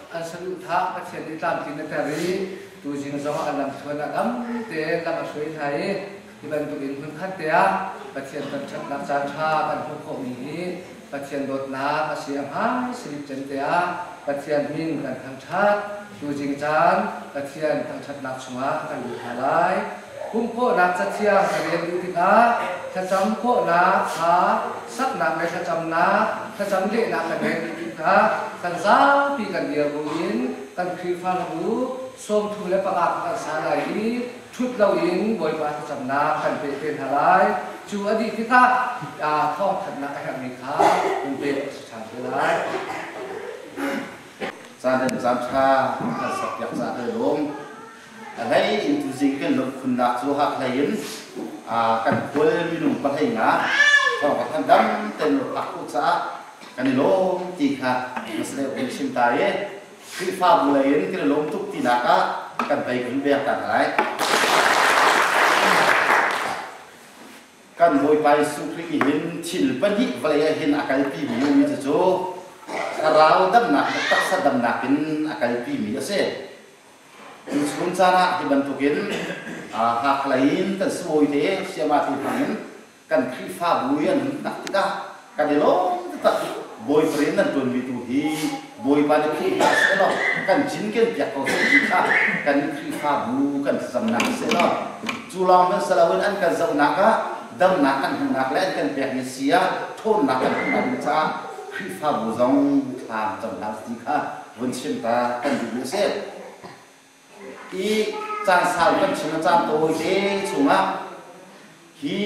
An saduhthah Pathian nih tlamtlin a ter i tuzing zongah an lamthluan ah dam tein lam a hruai hna i hi bantukin hmunkhat te ah Pathian kan ṭhatnak caan ṭha kan hmuh khawhmi hi Pathian dawtnak a si a hmai silip cem te ah Pathian min kan thangṭhat. Tuzing caan Pathian thangṭhatnak chungah kan lut hna lai. Pumh khawhnak cathiang ka rel duh tikah thlacam khawhnak kha saknak le thlacamnak, thlacam lehnak kan ngei duh tikah kan zapi kan dir buin kan Khrihfabu 35 kan sa lai i ṭhut loin Bawipa thlacamnak kan peh te hna lai. Cu a dih tikah thawngthanhnak a herhmi kha hun pek a si ṭhan te lai. Caan in caan ṭha kan sakpiak caah kan i lawm. A hlei in tuzing kan lawmhkhunnak cu hakhlei in kan khual minung pahlei nga thawng ka thanh dam ten phak khawh caah kan i lawm ti kha masale um chim ta i Khrihfabu lei in kan i lawm tuk tinak ah kan pei kun bek ta lai. Kan Bawipa Jesuh Khrih nih hin thil pahnih vawlei ah hin a kalpi mi umi cucu thlarau damnak le taksa damnak in a kalpi mi a si. Tuchun caan ah hi bantukin Hakhalei in kan sibawi te Siama ti hmang in kan Khrihfabu i an hun tak tikah kan i lawm taktak. Bawipa rian nan ṭuanmi tu hi Bawipa nih Khrih hna sehlaw kan cinken piak ko seh ti kha kan Khrihfabu kan thlacamnak a si lo. Cu lawng hmanh si loin an kan zohnak ah damnak kan hmuhnak le an kan pekmi si ah ṭhawnnak kan hmuhnak ding caah Khrihfabu zong thla cam hna ti kha vun chim ta kan duhmi a si. I caan sau kan chim a caan tawi te chungah hi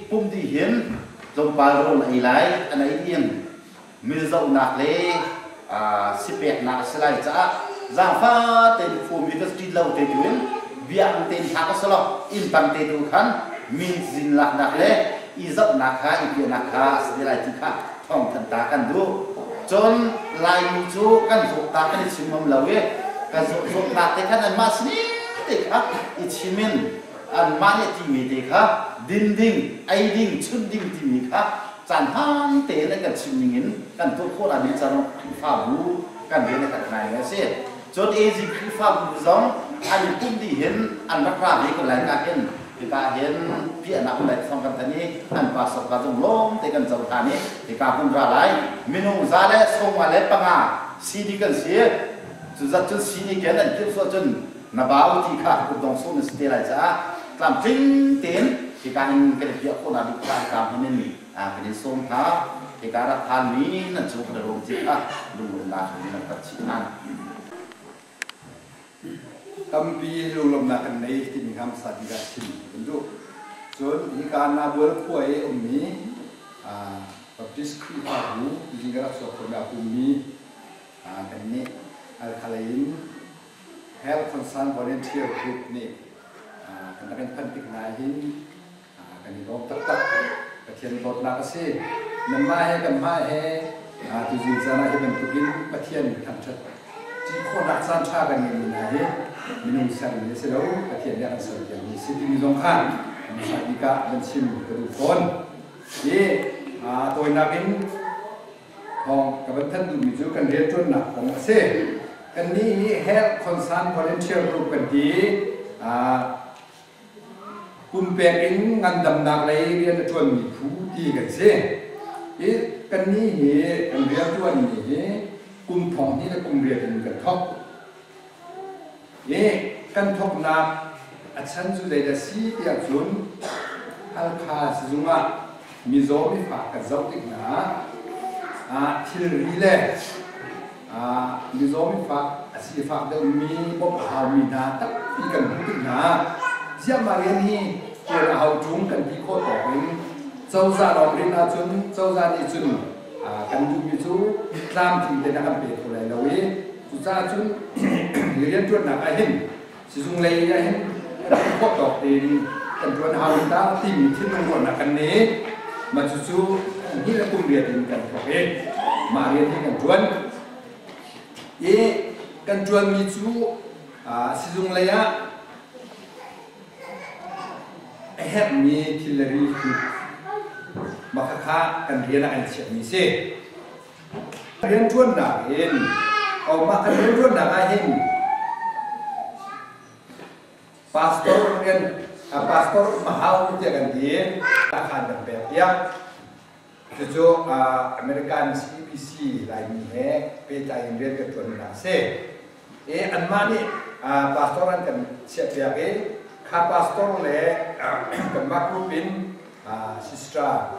pum dih hin tlawmpal rawl ei lai an ei ding milzohnak le sipeknak a si lai caah zaangfa tein khuami ka ṭit lo te tu in biakinn te in thlak a si lo inn tang te tu khan min zin laknak le i zohnak kha i piahnak kha a si te lai ti kha thawngthanh ta kan duh. Cun Laimi cu kan zawt ta kan i chim ngam lo i kan zawtnak te khan anmah sining te kha i chim in anmah nih timi te kha din ding, ei ding, chunh ding timi kha caan hmaan tein an kan chim ning in kan tuah khawh lai ding caah Khrihfabu kan rian a herh ngai a si. Cun AG Khrihfabu zong an i pumh dih hin an rak ra ve ko lai ka hin hika hin piahnak um lai thawng kan thanh i an pastor pa zong lawm te kan cohlan i hika hun ra lai minung 155 CD kan si cu zat cun CD ken an kirh sual cun na bau ti kha kutdong sawm na si te lai caah tlamtling tein hika hin kan i piah khawhnak bik kha hika hmun in kan in sawm hna. Hika rak phanmi nan cung kan i lawm ti kha lunglawmhnak in nan rak chih hna. Tampi lunglawmhnak kan nei timi kha hmasa bik ah chim kan duh. Cun hika Nabual khua i ummi Baptist Khrihfabu tuzing ka rak chuak khomi a pummi kannih Halkha in Health Concern Volunteer Group nih kan rak in phanh tik hna hin Kan i lawm taktak. Pathian dawtnak a si. Nanmah he kanmah he tuzing caan ah hi bantukin Pathian thangṭhat ṭi khawhnak caan ṭha kan ngeihmi hna hi minung sermi a si lo, Pathian nih a kan serpiakmi a si timi zong kha hmasa bik ah van chim ka duh fawn. Hi tawinak in thawng ka van thanh duhmi cu kan rianṭuannak kong a si. Kannih hi Health Concern Volunteer Group kan ti. Pumpek in ngandamnak lei rian a ṭuanmi phu ti kan si. Hi kannih hi kan rianṭuanmi hi kum thong hnih le kum riat in kan thawk. Hi kan thawknak a chan cu zeidah si tiah cun Halkha sizung ah mizaw mifak kan zoh tik hna ah thilri le mizaw mifak a sifak deuhmi bawmh a haumi hna tampi kan hmuh tik hna ziahmah rian hi ṭuan a hau ṭung kan ti khawh tawk in cozah lawng rian ahcun cozah nih cun kan duhmi cu tlamtling tein a kan pe kho lai lo i cucaah cun hi rianṭuannak ah hin sizung lei ah hin kan ti khawh tawk tein kan ṭuan hau ta timi thinlung ruahnak kan nei. Mah cucu hi le kum riat in kan thawk i mah rian hi kan ṭuan. I kan ṭuanmi cu sizung lei ah a herhmi thil le ri mah khakha kan rian ah kan chiahmi si. Rianṭuannak in mah kan rianṭuannak ah hin pastor rian pastor mahau tiah kan ti khan kan pek piak. Cucu American CBC Laimi he pehtlai in rian kan ṭuan hna a si. I anmah nih pastor an kan chiahpiak i kha pastor le kanmah group in sister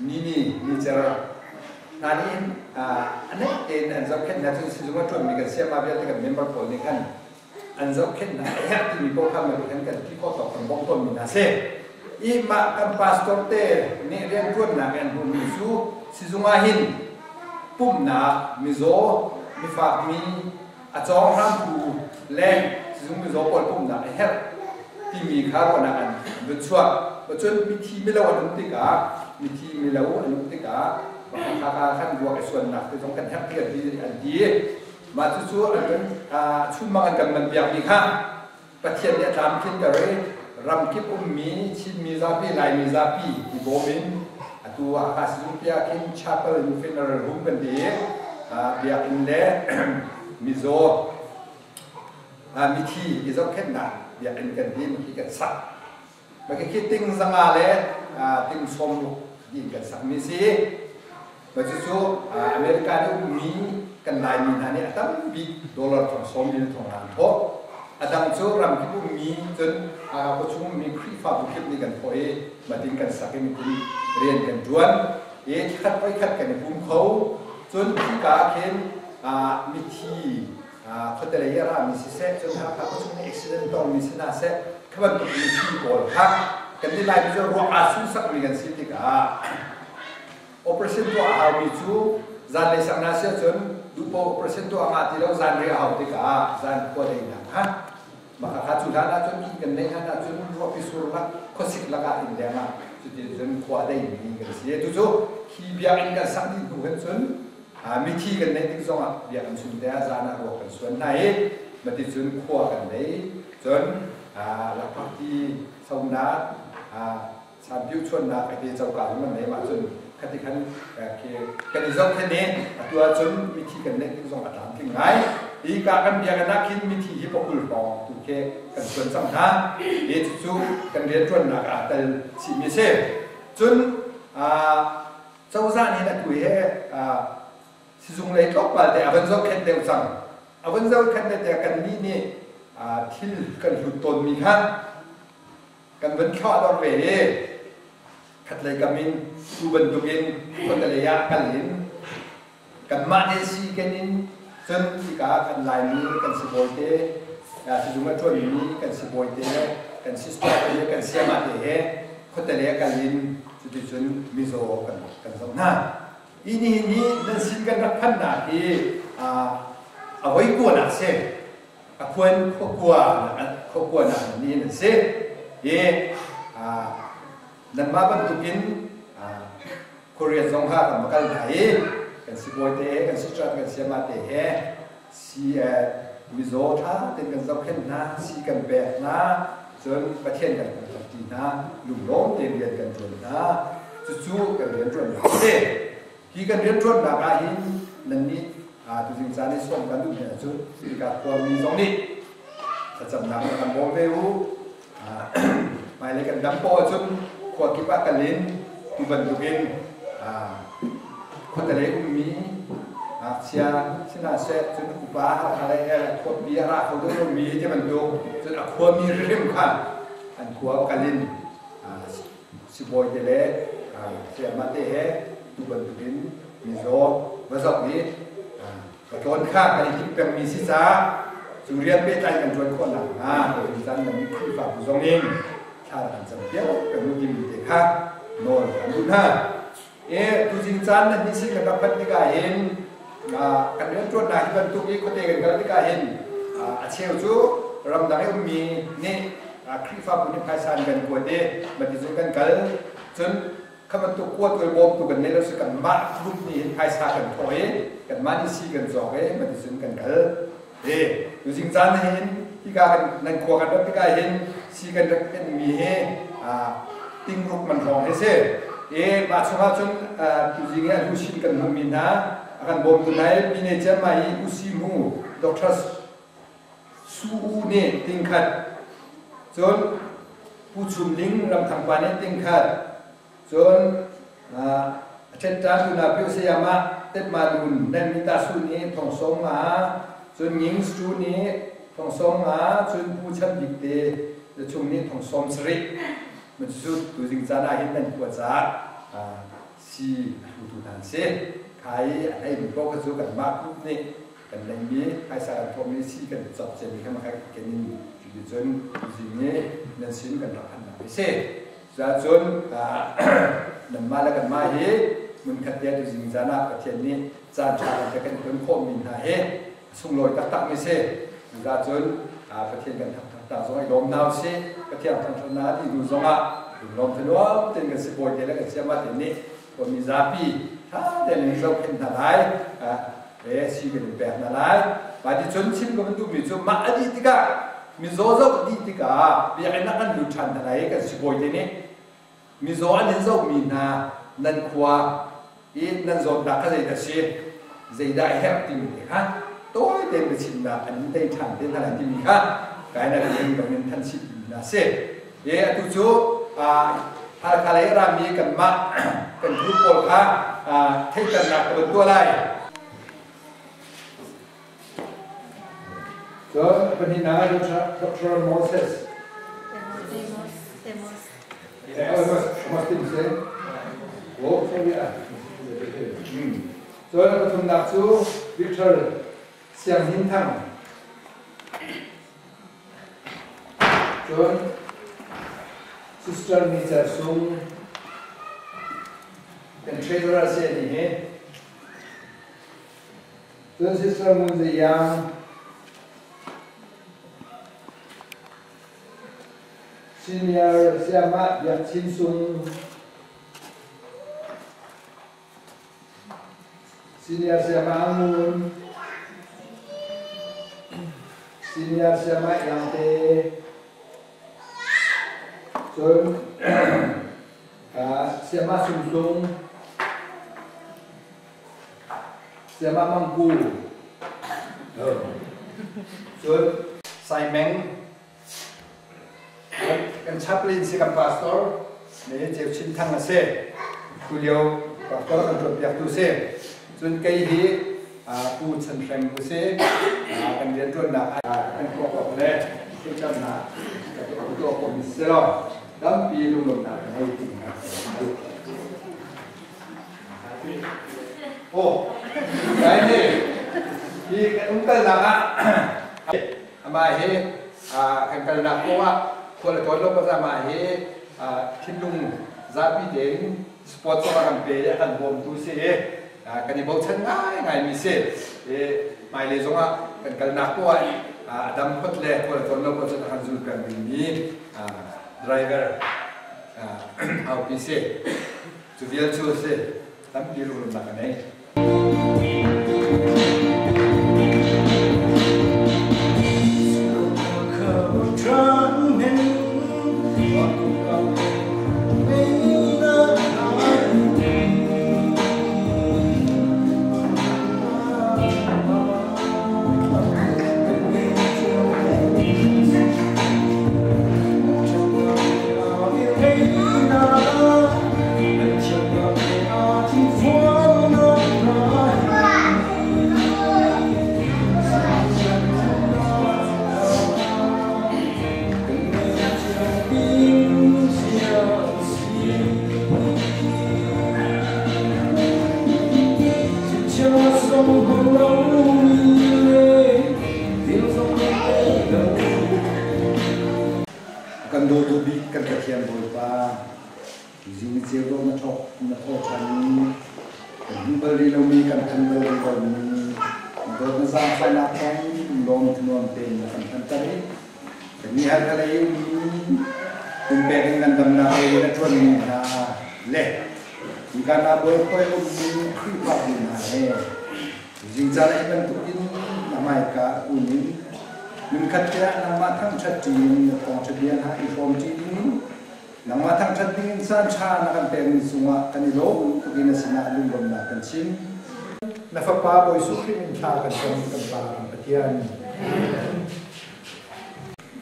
Nini Nicer hna nih hin a neih tein an zohkhenh hna. Cun sizung a ṭuanmi kan sayama vialte kan member pawl nih khan an zohkhenh hna a herh timi paoh kha mah kan kan ti khawh tawk kan bawmh tawnmi hna si. I mah kan pastor te nih rianṭuannak an hmuhmi cu sizung ah hin pumhnak mizaw mifakmi a cawng hramtu le sizung mizaw pawl pumhnak a herh timi kha ruahnak an vun chuah. Cun mithi milo an um tikah mithi milo an um tikah kha khan ruak i suannak te zong kan herh ti an ti. Mah cucu an kan chunmang an kan manpiakmi kha Pathian nih a tlamtlinter i ramkip ummi Chinmi zapi, Laimi zapi i bawm in atu Hakha sizung pi ah khin chapel in funeral home kan ti i biakinn le mizaw mithi i zohkhenhnak biakinn kan ti khi kan sak. Mah khi ting zanga le ting sawmruk tiin kan sakmi si. Mah cucu America nih ummi kan Laimi hna nih a tam bik dollar thong sawm in thong an thawh. A dang cu ramkip ummi cun Hakha khuachung ummi Khrihfabu kip nih kan thawh i matin kan sak i mitin rian kan ṭuan. I khat oi khat kan i pum kho. Cun khika ah khin mithi khuate lei a rami siseh, cun Hakha khuachung nih accident tongmi si hna seh, kha bantuk mithi pawl kha kan nih Laimi cu ruak aa sunhsakmi kan si tikah operation tuah a haumi cu zanlei sang hna si ahcun duhpaoh operation tuah ngah ti lo zanriah a hau tikah zan khua deinak kha mah kha cu hlan ahcun inn kan neih hlan ahcun ruahpi sur lak khuasik lakah inn leng ah cutin cun khua deimi kan si. Tucu hi biakinn kan sak dih hnu hin cun Mithi kan neih tik zongah biakinn chung te ah zan ah ruak kan suan hna i mati cun khua kan nei. Cun lakphakti sonak, sanpiu chuannak ete coka zong kan nei. Mah cun khati khan kan i zohkhenh i atu ahcun mithi kan neih tik zong a tlamtling ngai. Hi ka kan biakinn ah khin mithi hi pakul hrawng tu khi kan suan cang hna. Hi cucu kan rianṭuannak ah tel chihmi a si. Cun Cozah nih atu hi sizung lei tlawmpal te a van zohkhenh deuh cang. A van zohkhenh deuh tiah kannih nih thil kan hlut tawnmi kha kan van thluahdor ve i khatlei kam in tu bantukin khuatelei ah kal in Kanmah nih si ken in cun hika kan Laimi kan sibawi te, sizung a ṭuanmi kan sibawi te, kan sister te he kan sayama te he khuatele kal in cuticun mizaw kan kan zoh hna. Hi nihin hi nan sin kan rak phannak hi a voi kuanak si. A khuan khuakua khuakua nak ni nan si. Hi nanmah bantukin Korea zong kha kan va kal hna i kan sibawi te he kan sister kan sayama te he si. Mizaw ṭha tein kan zohkhenh hna, sii kan pek hna, cun Pathian kan thangṭhat hna, lunglawm tein rian kan ṭuan hna. Cucu kan rianṭuannak a si. Hi kan rianṭuannak ah hin nannih tuzing caan i sawm kan duh hna ahcun hika khuami zong nih thlacamnak rak kan bawm ve u. Hmailei kan dam poah ahcun khua kip ah kal in tu bantukin khuatelei ummi ngakchia si hna seh, cun upa Hakha lei khuapi a ra kho deuh lomi ti bantuk, cun a khuami hrimhrim kha an khua kal in sibawi te le sayamah te he tu bantukin mizaw va zoh i va tlawn kha kan i timh pengmi si caah cu rian pehtlai kan ṭuan khawh nakhnga tuzing caan nan nih Khrihfabu zong in thla kan cam piak kan u timi te kha nawl kan duh hna. E tuzing caan nan nih sin kan rak phanh tikah hin kan rianṭuannak hi bantuk i khuate kan kal tikah hin a cheu cu ramdang i ummi nih Khrihfabu nih phaisa an kan kuat i maticun kan kal. Cun kha bantuk kuatual bawmtu kan nei lo si, kanmah group nih hin phaisa kan thawh i kanmah nih si kan cawk i maticun kan kal. E tuzing caan hin hika kan nan khua kan rat tikah hin si kan rak kenmi hi tingruk man hrawng hi si. E mah chungah cun tuzing i a hlusin kan hmuhmi hna a kan bawmtu nai mine ciammai i usi mu Dr. Su U nih tingkhat, cun Pu Chum Ling Ramthang pa nih tingkhat, cun a ṭhenṭan tuna Pyo Sayamah Tetma Lun Nan Mi Ta Su nih thong sawm nga, cun Nging Stu nih thong sawm nga, cun Pu Chan Bik te chung nih thong sawm sarih. Cucu tuzing caan ah hin nan khua caah si a hlutu hna an si. Kha i a hleimi paoh kha cu kanmah group nih kan neihmi phaisa kan thawhmi si kan cawk ciami kha makha ken in cuticun zing i nan sin kan rak phannak hi si. Cuahcun nanmah le kanmah hi hmunkhat te tuzing zan ah Pathian nih caan ṭha kan kan ton khawhmi hna hi sunglawi taktakmi si. Cucun Pathian kan thangṭhat ta zong i lawm hna usih. Pathian thangṭhatnak a dih hnu zongah lunglawm thanuam tein kan sibawi te le kan sayama te nih khuami zapi ṭha tein in zohkhenh hna lai. E si kan in pek hna lai. Mah ti cun chim ka van duhmi cu mah a dih tikah mizaw zoh a dih tikah biakinn ah kan lut ṭhan hna lai i kan sibawi te nih mizaw an in zohmi hna nan khua i nan zawtnak kha zeidah a si, zeidah a herh timi te kha tawi tein biachimnak an in tei ṭhan te hna lai timi kha kai na rian kan in thanh chih timi hna a si. E atu cu Halkha lei a rami kanmah kan group pawl kha theihternak ka van tuah lai. Cun pahnihnak Dr. Moses. Amos. Amos. Amos. Amos tim si. Oh, sorry. Cun pathumnak cu Victor Siang Hin Thang. Cun Sister Ni Cer Sung kan treasurer si ani hi. Cun Sister Ngun Zi Iang, Senior Sayamah Biak Chin Sung, Senior Sayamah Ngun, Senior Sayamah Iang Te, cun Sayamah Sung Sung, Sayamah Mang Ku, cun Sai Meng, Kan chaplain si kan pastor ne Ceu Chin Thang a si. Tulio pastor kan tuanpiaktu si. Cun kei hi Pu Chan Hreng ku si. Kan riantuannak kan tuah le theihternak kan tuah khawhmi si law tampi lunglawmhnak ka ngei ti hna. Oh, kai hi hi kan umkalnak ah amah hi kan kalnak kong ah khual a tawn lo pasal amah hi thinlung zapi tein sport zong a kan pe i a kan bawmtu si i kan i bochan ngaingai mi si. I hmailei zong ah kan kalnak poah ah a dam phot le khual a tawn lo poh cun a kan zul peng dingmi driver haupi si. Cu vial cu a si. Tampi lunglawmhnak ka nei. Ni ceu dawh na thawk na thaw ṭhan i kan hmu bal rih lomi kan phan bal rih lomi na dawt na zaangfahnak kong lawm thanuam tein na kan phanter i kannih Halkha lei ummi pumpek in ngandamnak lei in a ṭuanmi hna le hika Nabual khua i ummi Khrihfabu hna he zingcaan hi bantukin na hmaika kun in hmunkhat te ah nangmah thangṭhat ṭi in na thawngṭha bia hna i hrawm ṭi dingin nangmah thangṭhat dingin caan ṭha na kan pekmi cungah kan i lawm tuk i na sinah lunglawmhnak kan chim. Na Fapa Bawi Jesuh Khrih min thla kan cam kan Pa kan Pathian.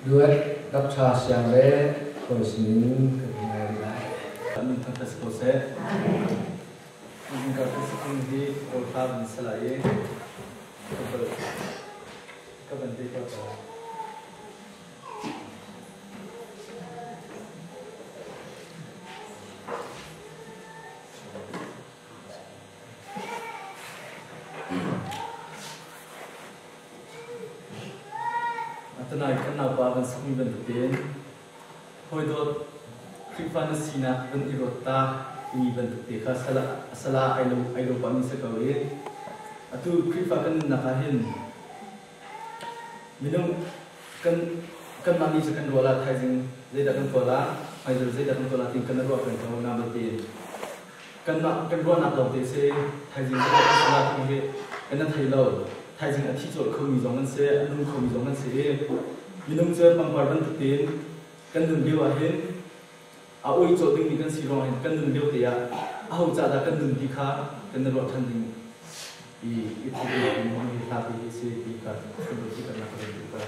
Duet Dr. Siang le hawi sinin kan i ngai lai. Min thangṭhat si ko seh. Zingka ka hi kawl hla van si lai i ka van te ko ta. Tunai kan naupa van sakmi bantukin Hawidawt Khrihfa na sinak van i ruat ta timi bantuk te kha sala ai lo ai lo pahmi si ko i atu Khrihfa kan nunnak ah hin minung kan kanmah nih cu kan ruah la thaizing zeidah kan tuah la hmaizarh zeidah kan tuah la tiin kan ruah peng ko na belte kanmah kan ruahnak lawng te si thaizing zeidah kan tuah la timi hi kan na thei lo thaizing a thi colh khomi zong an si a nung khomi zong an si i minung cu pangpar bantuk tein kan nun lio ah hin a oi cawh dingmi kan si ruang hin kan nun lio te ah aho ca dah kan nun ti kha kan na ruah ṭhan ding i i thei in hi hla ti hi si ti kha kan ruah ti kan nak kan duh ka.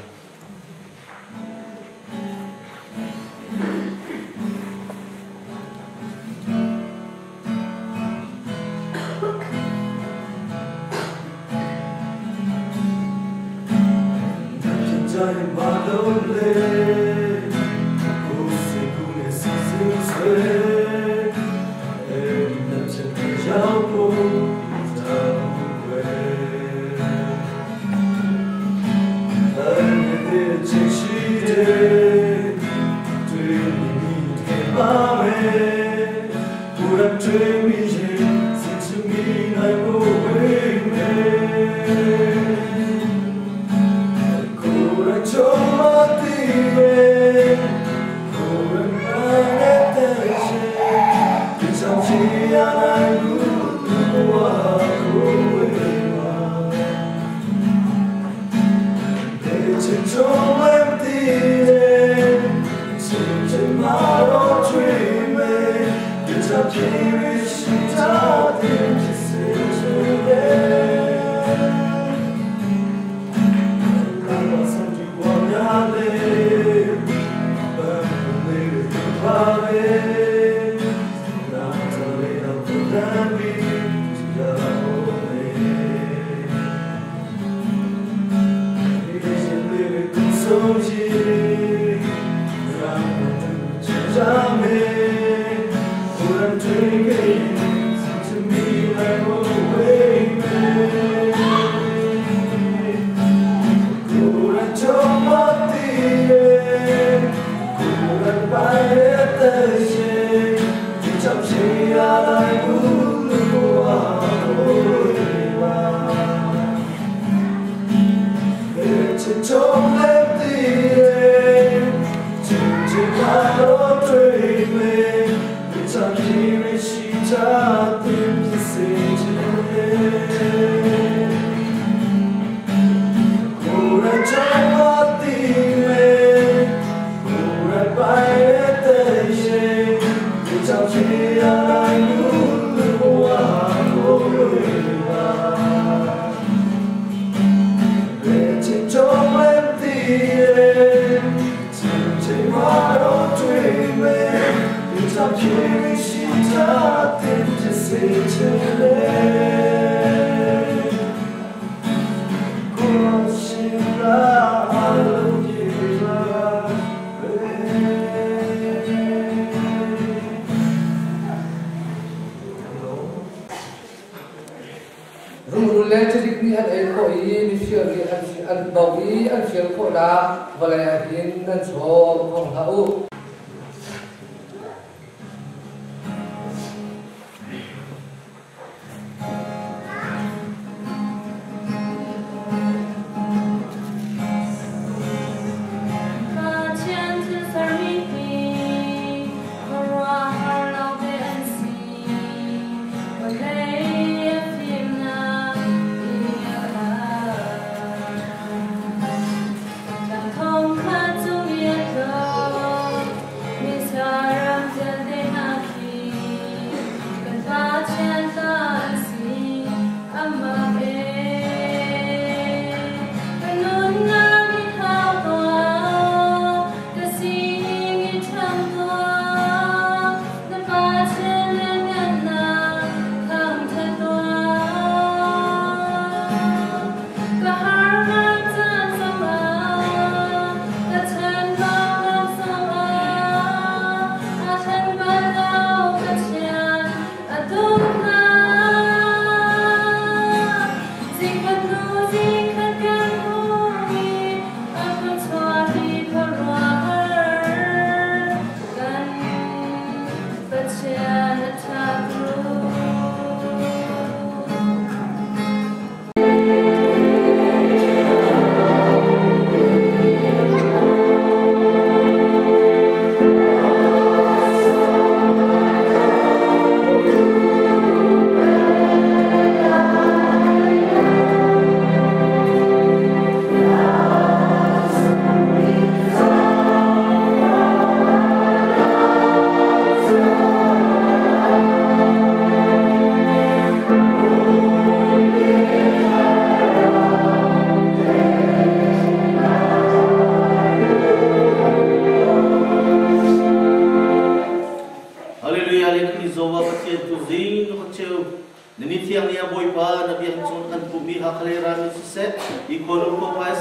Rungrul le cirik nih an ei khawh i mifir nih an bauh i an fir khawhnak vawlei ah hin nan chaw khong hlah u.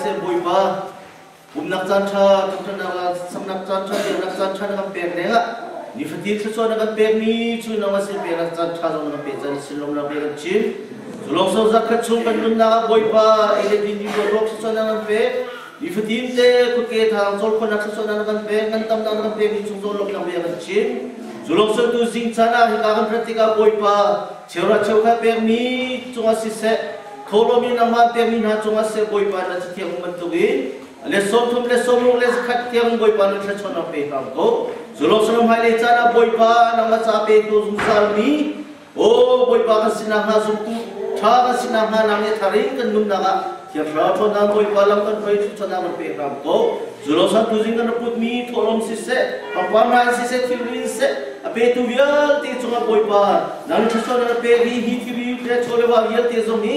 Siseh Bawipa umnak caan ṭha, thangṭhatnak le saknak caan ṭha, biaknak caan ṭha na kan pek lengah nifatin thluachuah na kan pekmi cu nangmah sin peknak caan ṭha zong na kan pek caan sin lawmnak bia kan chim. Cu lawng so zarhkhat chung kan nunnak ah Bawipa ei le din ding ruak thluachuah na kan pek. Nifatin te kutke thang cawl khawhnak thluachuah na kan pek, kan tamnak na kan pekmi chung zong lawmnak bia kan chim. Cu lawng so tu zing caan ah hika kan rat tikah Bawipa cheura cheukhat pekmi cungah siseh Thawhlawm in nangmah pekmi hna cungah seh Bawipa na cathiang bantukin le 30 le 60 le 100 tiang Bawipa na thluachuahnak pe hram ko. Zulawng hmailei caan ah Bawipa nangmah ca petu zungzalmi O Bawipa kan sinah hnga zumtu ṭha kan sinah hnga nang nih thar in kan nunnak ah Thiang Thlarau ṭhawnnak Bawipa lam kan hruai thluachuahnak kan pe hram ko. Zulawng san tuzing kan rak putmi thawhlawm siseh, pangpar hna in siseh, thilri in siseh, a petu vialte cungah Bawipa nang thluachuah na pek i hi thilri le chaw le va vialte zong hi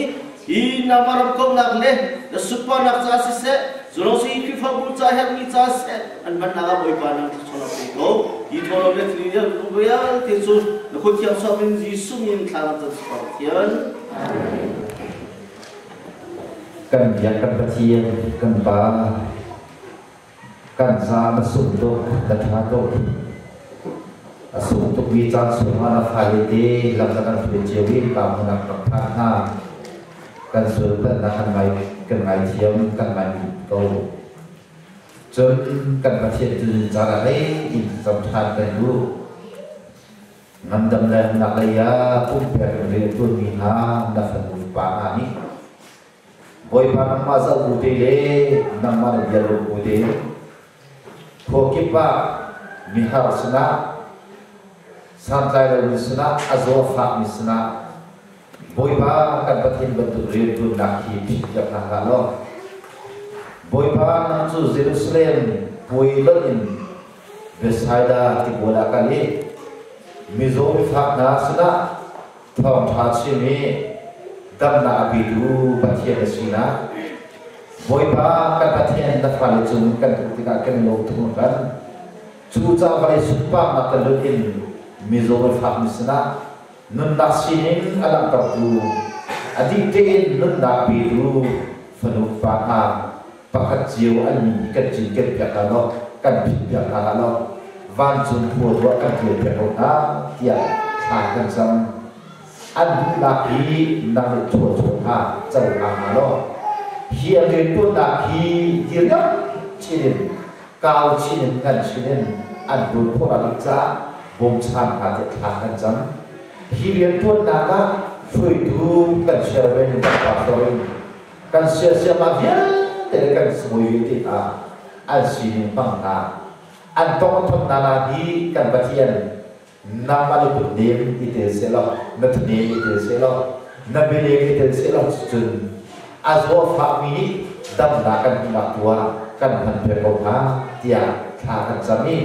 hi nangmah ram kauhnak le na sunparnak caah siseh, zulawng si Khrihfabu ca herhmi caah siseh, an hmannak ah Bawipa nang thluachuah na pe ko. Hi thawhlawm le thilri vialte cu na khut thiang sawm in Jesuh min thla kan cam Pathian. Kan biak kan Pathian kan Pa kan ca na sung tuk na ṭha tuk a sung tukmi caan chungah na fale te lam na kan hruai cio i ka hmun ah kan phan hna kan sulpannak kan ngai kan ngaithiam kan ngai ko cun kan Pathian cu caan ah hlei in cam ṭhan kan duh Ngandam le naklei ah pumpek in rianṭuanmi hna na fanu pa hna nih Bawipa nangmah zoh bu te le nangmah na bia lawm bu te khua kip ah mihar sinah santlai lomi sinah a zaw a fakmi sinah Bawipa kan Pathian bantuk rianṭuannak hi phit piak hna hlah law Bawipa nang cu Jerusalem puai lonh in Bethsaida tibual ah kal i mizaw mifak hna sinah thawngṭha chim i damnak a petu Pathian na sinak Bawipa kan Pathian na fale cung kan tuk tikah kan lawm tuk kan cu ca vawlei sunparnak kan lut in mizaw mifak mi sinah nunnak sining a langhtertu a dih tein nunnak petu fanu pa hna pakhat cio an min hi kan cinken piak hna law kan phit piak hna law vancung khua ruah kan tial piak ko hna tiah thla kan cam an duhnak hi nang nih thuah thuah hna co hna hna law hi an riantuannak hi diriam chin in kau chin in ngan chin in an tuan khawh nak ding caah bawmchan hna tiah thla kan cam hi riantuannak ah hruaitu kan chairman kan pastor in kan siasiam ah vialte le kan sungoi vialte hna an sining hmang hna an tong thon hna la hi kan Pathian nangmah na kut nem i tel seh law na thanem i tel seh law na bianem i tel seh law cun a zaw fakmi nih damnak kan hmuhnak tu ah kan hman piak ko hnga tiah thla kan cam i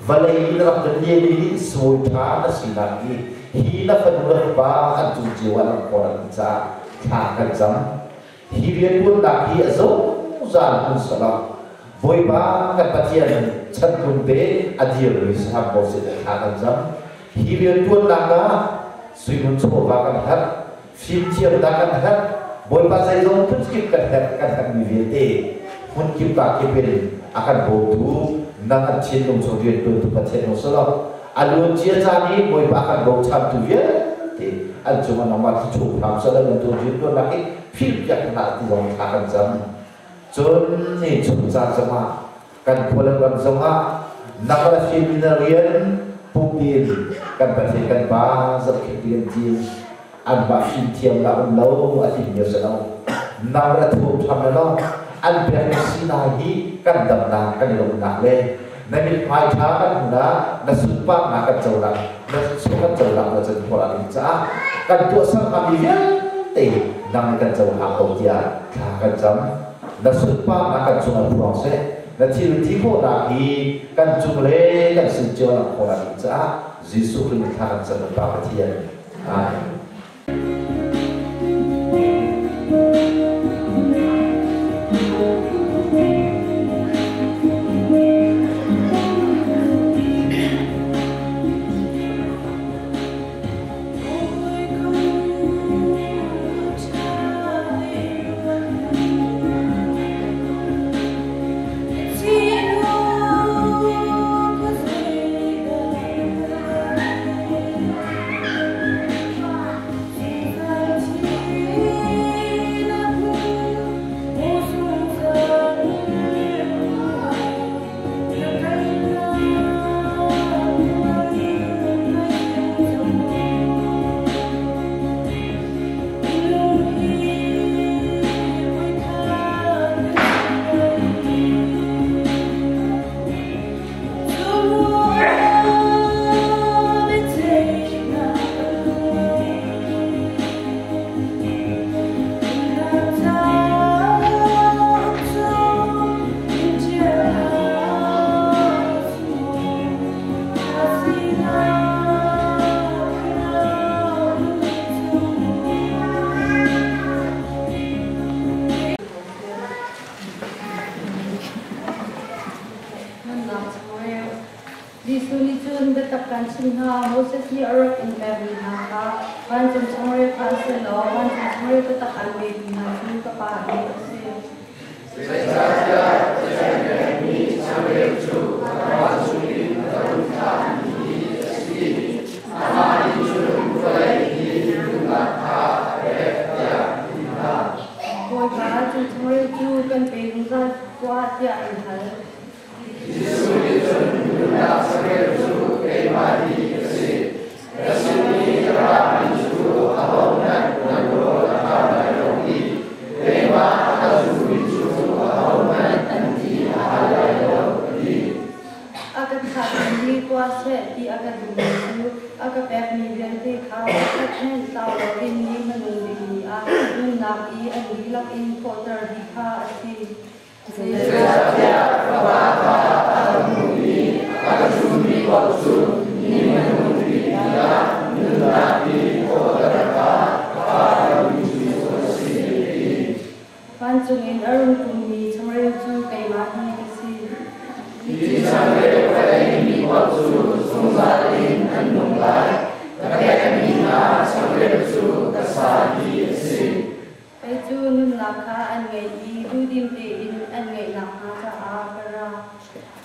vawlei in rak kan lianmi nih sawi ṭha na sinak hi hi na fanu na fapa an cung cio ah lang khawh an caah thla kan cam hi rianṭuannak hi a zungzal hmun selaw Bawipa kan Pathian chantlung te a dirmi saham ko seh thla kan cam hi rianṭuannak ah suimun chawva kan herh fimthiamnak kan herh Bawipa zeizong phunkip kan herh kan herhmi vialte hmunkip ka kip in a kan bawmtu nang an thinlung chung rianṭuantu Pathian hung selaw a luan cia caan i Bawipa a kan bochantu vialte an cungah nangmah thluachuah hram selaw nan tuan rianṭuannak hi philhpiak hna ti zong thla kan cam Cun ni chung ca zongah kan khua le ram zongah nang le fim na rian pumpi in kan Pathian kan Pa zohkhenh rian ti anmah fimthiam lah um lo a timi a si lo. Nang le thum tham le lo an pekmi sinak hi kan damnak kan i lawmhnak le na mithmai ṭha kan hmuhnak na sunparnak kan conak na chung kan conak na cun khawh ding caah kan tuahser hngami vialte nang nih kan cohlang ko tiah thla kan cam na sunparnak kan cungah phuang seh na thil ti khawhnak hi kan cung le kan sin cio lang khawh ding caah Jesuh Khrih thla kan cam Pa Pathian Amen. Jesuh nih cun, Biatak kaan chimh hna, Moses nih a rak in pekmi hna kha vancung changreu kha a si lo, vancung changreu biatak aan petu hna cu ka Pa hi a si. Zeicahtiah Pathian pekmi changreu cu vancung in a rung thlahmi hi a si. Amah nih cun vawlei hi nunnak kha a pek, tiah a ti hna. Bawipa, cu changreu cu kan pe zungzal tuah, tiah an hal. Jesuh nih cun, Nunnak changreu cu keimah hi ka si. Ka sin i a rami cu ahohmanh nan rawl a ṭam lai lo i keimah a ka zummi cu ahohmanh an ti a hal lai lo, a ti. A ka thahmi nih tuah seh ti a ka duhmi cu a ka pekmi vialte kha pakhat hmanh tlau loin ni hmanung bik ni ah nunnak i an dihlak in thawhter dih kha a si. Zeicahtiah Fapa kha a ka hmu i a ka zummi paoh cu ni hmanung bik ni ah nunnak i thawhter kha a Pa duhmi cu a si, a ti. Vancung in a rung ṭummi changreu cu keimah hi ka si. Hi changreu a eimi paoh cu zungzal in an nung lai. Ka pekmi hna changreu cu ka sa hi a si. Kei cu nunnak kha an ngeih i duhdim tein an ngeih nakhnga caah ka ra.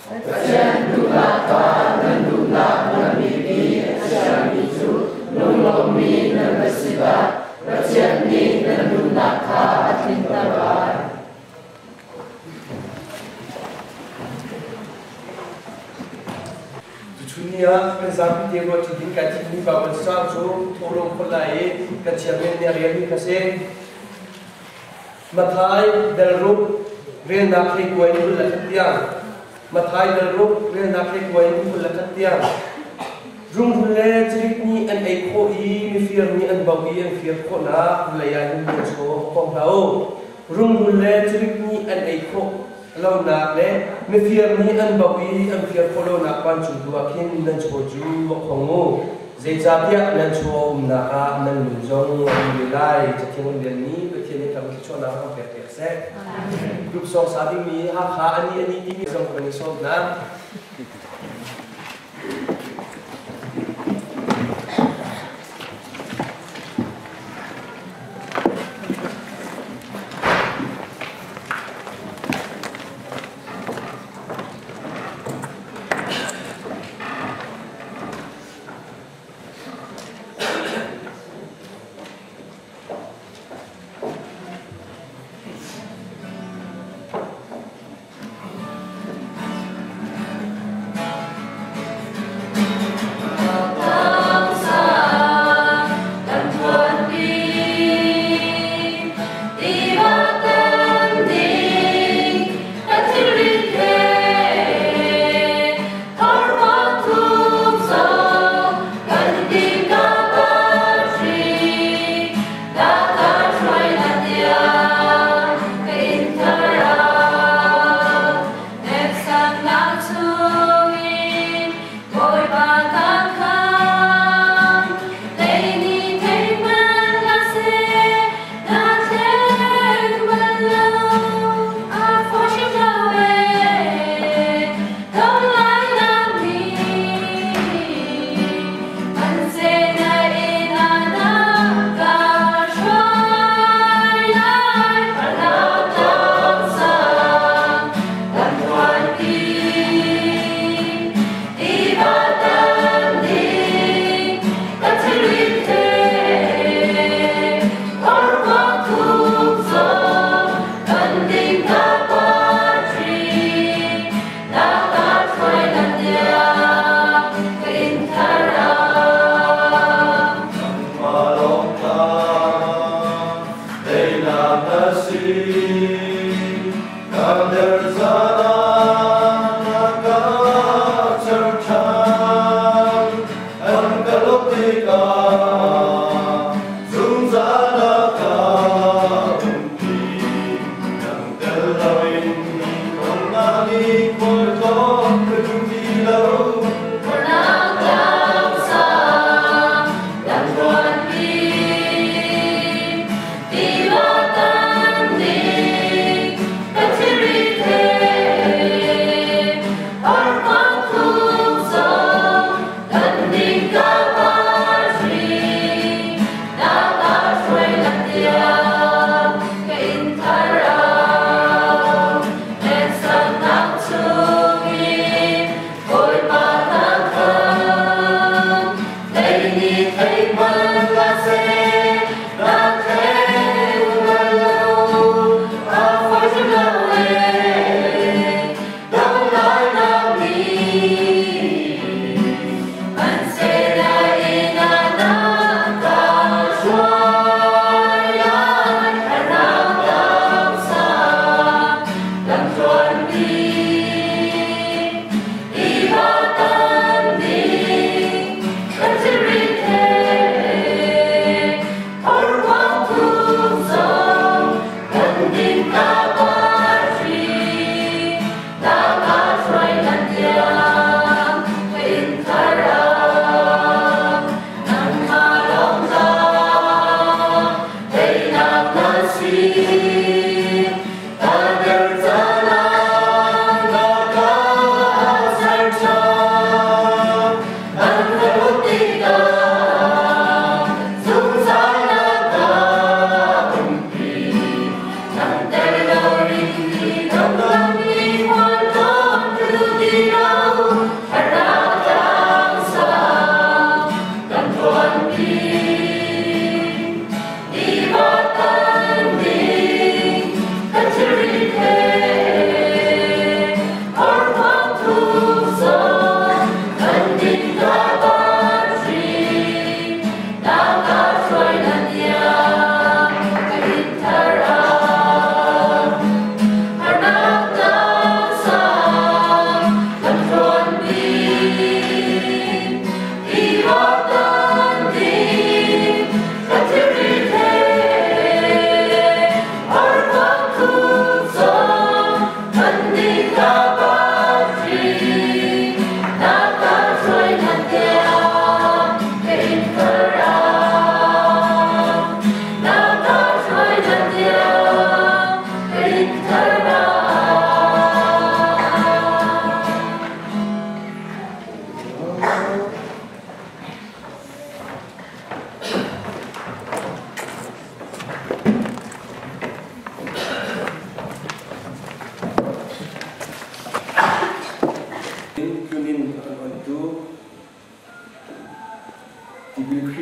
Pathian duhnak kha nan duhnak nganbik i a siami cu lunglawmmi nan va si dah! Pathian nih nan duhnak kha a tlinter lai. Tuchun ni ah kan zapi te ruahṭi ding kai thimmi Baibal caang cu thawhlawm khawlh lai i kan chairman nih a relmi kha si. Matthai dal ruk relnak hleikua in 21 tiang. Matthai dal ruk relnak hleikua in 21 tiang. Rungrul le cirik nih an ei khawh i mifir nih an bauh i an fir khawhnak vawlei ah hin nan chaw kong hlah u. Rungrul le cirik nih an ei khawh lonak le mifir nih an bauh i an fir khawh lonak vancung tu ah khin nan chaw cu va khong u. Zeicahtiah nan chaw a umnak ah nan lung zong a um ve lai. Cathiang an rianmi Pathian nih kan thluachuahnak kan pek piak seh. Group song sa dingmi Hakha ani ani timi zong kan i sawm hna. Ti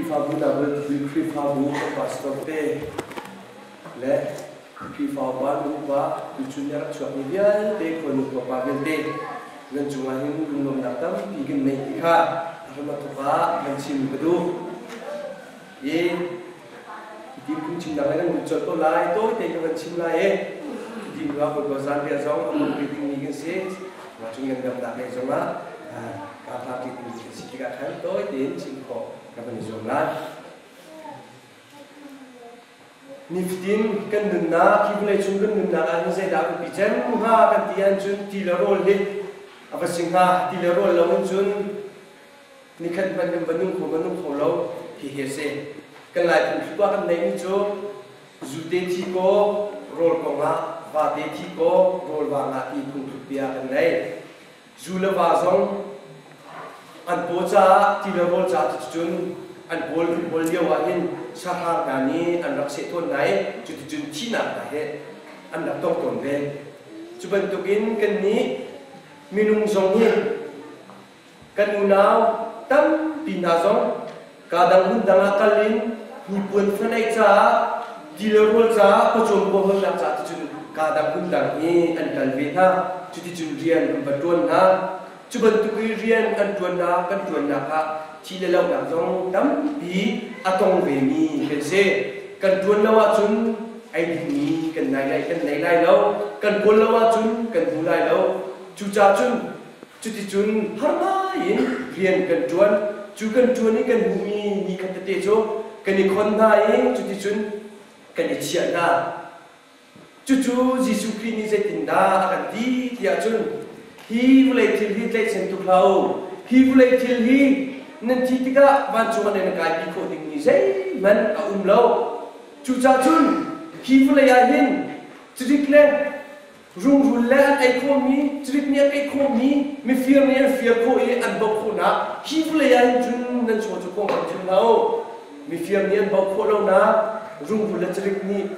Khrihfabu Nabal Khrihfabu ka pastor te le Khrihfa upa nu upa tuchun a rak chuakmi vialte khuanu khuapa vialte nan cungah hin lunglawmhnak tampi kan neih ti kha a hram a thawk ah kan chim ka duh. I ti phungchimnak le kan lut colh ko lai tawi te ka van chim lai i ti hnu ah Bawipa zanriah zong a hmang pi dingmi kan si. Mah cu ngandamnak lei zongah kaa tlak dingmi kan si tikah khan tawi tein chim khawh ka van i zuam lai. Nifatin kan nunnak, hi vawlei chung kan nunnak ah hin zeidah a biapi cem hnga kan ti ahcun ti le rawl hi a va si hnga. Ti le rawl lo in cun nikhat hmanh kan va nung kho va nung kho lo hi hi a si. Kan Lai phungthluk ah kan neihmi cu zute thi kaw rawl kongah vate thi kaw rawl va ngah ti phungthluk bia kan nei. Zu le va zong an paw caah ti le rawl caah cuticun an pawl an pawl lio ah hin sahrang hna nih an rak seh tawn hna i cuticun thihnak hna he an rak tong tawn ve. Cu bantukin kannih minung zong hi kan unau tampi hna zong kaa dang hmun dang ah kal in hnipuan faneih caah ti le rawl caah pawcawm kawlhawlnak caah ticun kaa dang hmun dang hi an kal ve hna. Cuticun rian an va ṭuan hna. Cu bantuk i rian kan ṭuannak kan ṭuannak ah thi le lohnak zong tampi a tong vemi kan si. Kan ṭuan lo ahcun ei dingmi kan nei lai kan nei lai lo. Kan kawl lo ahcun kan hmu lai lo. Cucaah cun cuticun har ngai in rian kan ṭuan. Cu kan ṭuan i kan hmuhmi ni khat tete cu kan i khon hna i cuticun kan i chiah hna. Cucu Jesuh Khrih nih zeitindah a kan ti tiah cun hi vawlei thil hi tlaihchan tuk hlah u. Hi vawlei thil hi nan thi tikah vancung ah nan kaipi khawh dingmi zeihmanh a um lo. Cucaah cun hi vawlei ah hin cirik le rungrul le an ei khawhmi, cirik nih an ei khawhmi, mifir nih an fir khawh i an bauh khawhnak hi vawlei ah hin cun nan chaw cu kong kan chim hlah u. Mifir nih an bauh khawh lonak, rungrul le cirik nih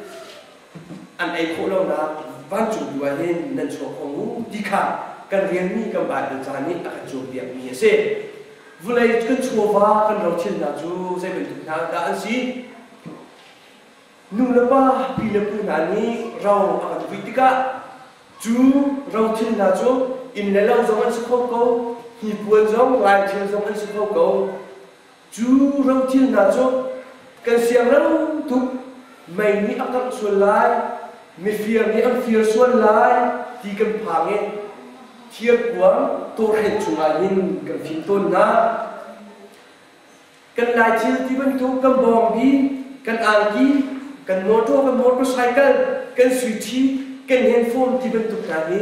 an ei khawh lonak vancung tu ah hin nan chuak kho mu ti kha kan rianmi kan Baibal ca nih a kan cawnpiakmi a si. Vawlei kan chawva kan rothil hna cu zei bantuk hna dah an si? Nu le pa, pi le pu hna nih ro a kan vui tikah cu rothil hna cu inn le lo zong an si kho ko, hnipuan zong, laithil zong an si kho ko. Cu rothil hna cu kan siangro tuk mei nih a kangh sual lai, mifir nih an fir sual lai ti kan phang i thirkuang tawhrelh chungah hin kan fim tawn hna. Kan laithil ti bantuk kan bawngbi, kan angki, kan motor, kan motorcycle, kan suiṭhi, kan handphone ti bantuk hna hi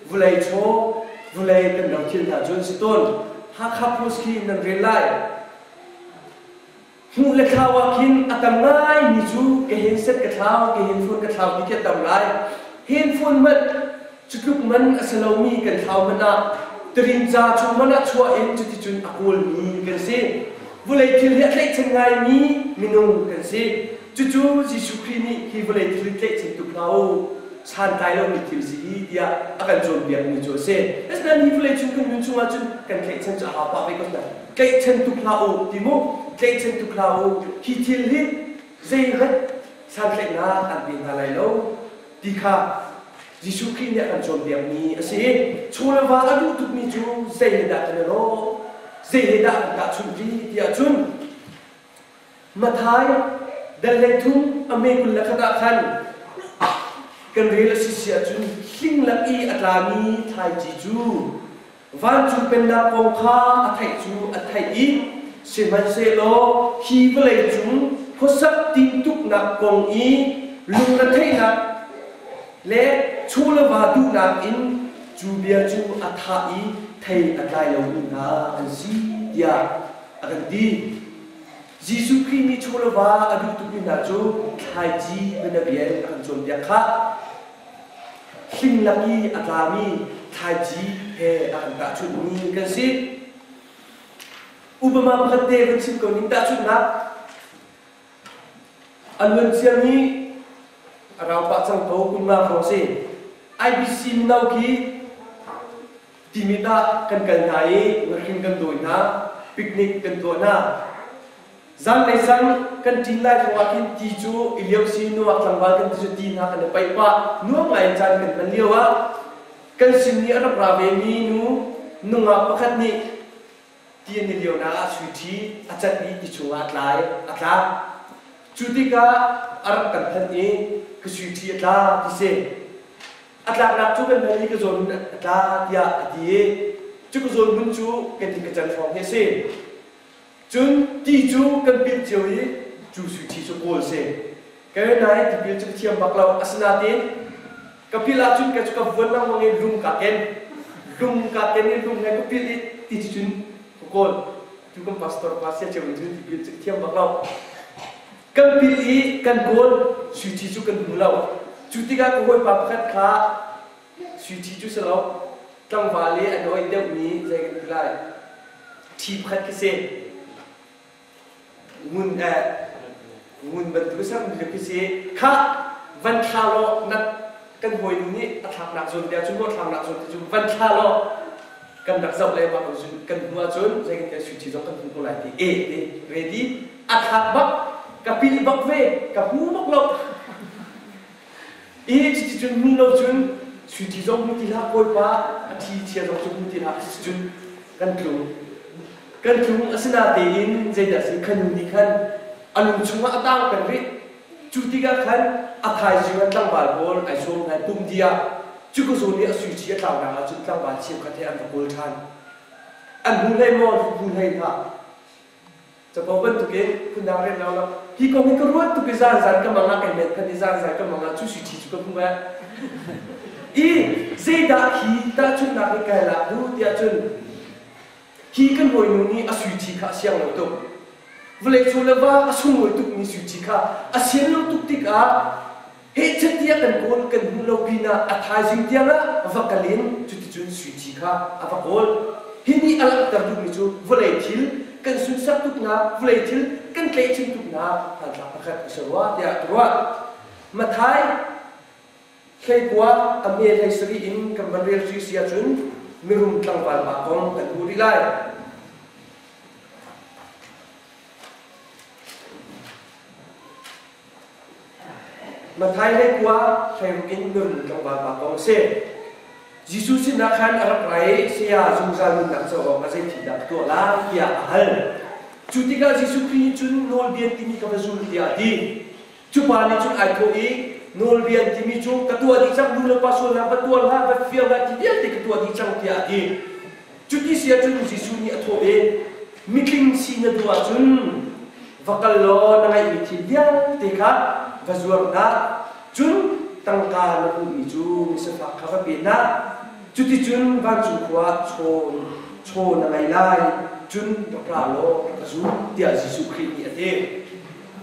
vawlei chaw, vawlei kan rothil hna cu an si tawn. Hakha Post khi nan rel lai. Hmuh le thlau ah khin a tam ngaimi cu ka handset ka thlau, ka handphone ka thlau ti khi a tam lai. Handphone hmanh cu tluk man a si lomi kan thlau hmanh ah tarinca chung hmanh ah chuah in cuticun a kawlmi kan si. Vawlei thil hi a tlaihchan ngaimi minung kan si. Cucu Jesuh Khrih nih hi vawlei thil hi tlaihchan tuk hlah u. Santlai lomi thil si hi tiah a kan cawnpiakmi cu a si. Asinain hi vawlei chung kan nun chungah cun kan tlaihchan cu a hau pah ve ko hna. Tlaihchan tuk hlah u ti mu, tlaihchan tuk hlah u. Hi thil hi zeihmanh santlaihnak an pe hna lai lo ti kha Jesuh Khrih nih a kan cawnpiakmi a si. Chaw le va a duh tukmi cu zei he dah kan i rawh, zei he dah kan tahchunh rih tiah cun Matthai dal 33 a me 21 ah khan kan rel a si si ahcun hling lak i a tlami thlaici cu vancung pennak kong kha a theih cu a theih i sihmanhsehlaw hi vawlei cung khuasak tintuknak kong i lungretheihnak le chaw le va duhnak in cu bia cu a thah i thei a tlai lomi hna an si tiah a kan ti. Jesuh Khrih nih chaw le va a duh tukmi hna cu thlaici bianabia in a kan cawnpiak khah. Hling lak i a tlami thlaici he a kan tahchunhmi kan si. Upama pakhat te van chim ko ning tahchunhnak. A luan ciami a rau pah cang ko kum nga hrawng si. IBC mino khi Timit ah kan kal hna i ngahring kan dawi hna, picnic kan tuah hna. Zanlei sang kan ṭin lai hrawng ah khin ti cu i lio si nungak tlangval kan ti cu ti hna kan i paih pah nuam ngai in caan kan hman lio ah kan sin i a rak ra ve mi nu nungak pakhat nih ti an i lionak ah sui ṭhi a cat i ti chungah a tlai a tla. Cu tikah a rak kan phanh i ka sui ṭhi a tla ti si. A tlaknak cu kan hman i ka zawn hmun a tla tiah a ti i cu ka zawn hmun cu kan ti ka can hrawng hi a si. Cun ti cu kan pilh cio i cu sui ṭhi cu kawl si. Kei nain tipil cu ka thiam bak lo. Asinain ka pilh ahcun ka cu ka vuan lengmang i lung kaa ken. Lung kaa ken i lung he ka pilh i ti cu cun ka kawl. Tu kan pastor pa sia cio in cun tipil cu ka thiam bak lo. Kan pilh i kan kawl sui ṭhi cu kan hmu lo. Cu tikah ka hawipa pakhat kha sui ṭhi cu si lo tlangval i a nawi deuhmi zei kan ti lai ṭhi pakhat khi si. Ngun eh ngun bantuk sermi khi si kha van thla law na kan hawinu nih a thlaknak zawn te ahcun maw thlaknak zawn te cu van thla law kan rak zoh le mah kan hnu ahcun zei kan ti suici zong kan hmu ko lai ti e ti ready a thlak bak ka pil bak ve ka hmu bak lo i cuti cun hmu lo cun suici zong hmu ti hlah kawipa a thi chia zong cu hmu ti hlah cun kan tlung Kan tlung asinatein zeidah si kha nu nih khan a lung chungah a tang peng rih. Cu tikah khan a thaizing ah tlangval pawl ai sawm hna i pum dih ah cu ka zawn i a suici a tlaunak ah cun tlangval cheukhat he an va kawl ṭhan. An hmu hlei maw hmu hlei hlah. Capo bantukin phundang rian lo lo. Hi kong hi ka ruat tuk i zanzan ka mang ah kai met phan i zanzan ka mang ah cu suici cu ka hmu eh. I zeidah hi tahchunhnak hi kai lak duh tiah cun Hi kan hawinu nih a suici kha a siang lo tuk. Vawlei chaw le va a sunglawi tukmi suici kha a sian lo tuk tikah hehchet tiah kan kawl kan hmuh lo pinah a thaizing tiangah va kal in cuticun suici kha a va kawl. Hi nih a langhter duhmi cu vawlei thil kan sunsak tuknak, vawlei thil kan tlaihchin tuknak hmanthlak pakhat a si rua tiah ka ruah. Matthai Hleikua a hme hlei sarih in kan van rel ṭi si ahcun mirum tlangval pa kong kan hmu rih lai. Matthai hleikua hleiruk in mirum tlangval pa kong a si. Jesuh sinah khan a rak ra i saya zungzal nunnak co awkah zei thil dah ka tuah lai tiah a hal. Cu tikah Jesuh Khrih nih cun nawlbia timi ka va zul tiah a ti. Cu pa nih cun ai thawh i nawlbia timi cu ka tuah dih cang nu le pa sualnak va tuar hlah va fiang hlah ti vialte ka tuah dih cang tiah a ti. Cuti si ahcun Jesuh nih a thawh i mitling si na duh ahcun va kal law na ngeihmi thil vialte kha va zuar hna cun tangka na hmuhmi cu misifak kha va pe hna cuticun vancung khua ah chaw chaw na ngei lai cun rak ra law rak ka zum tiah Jesuh Khrih nih a ti.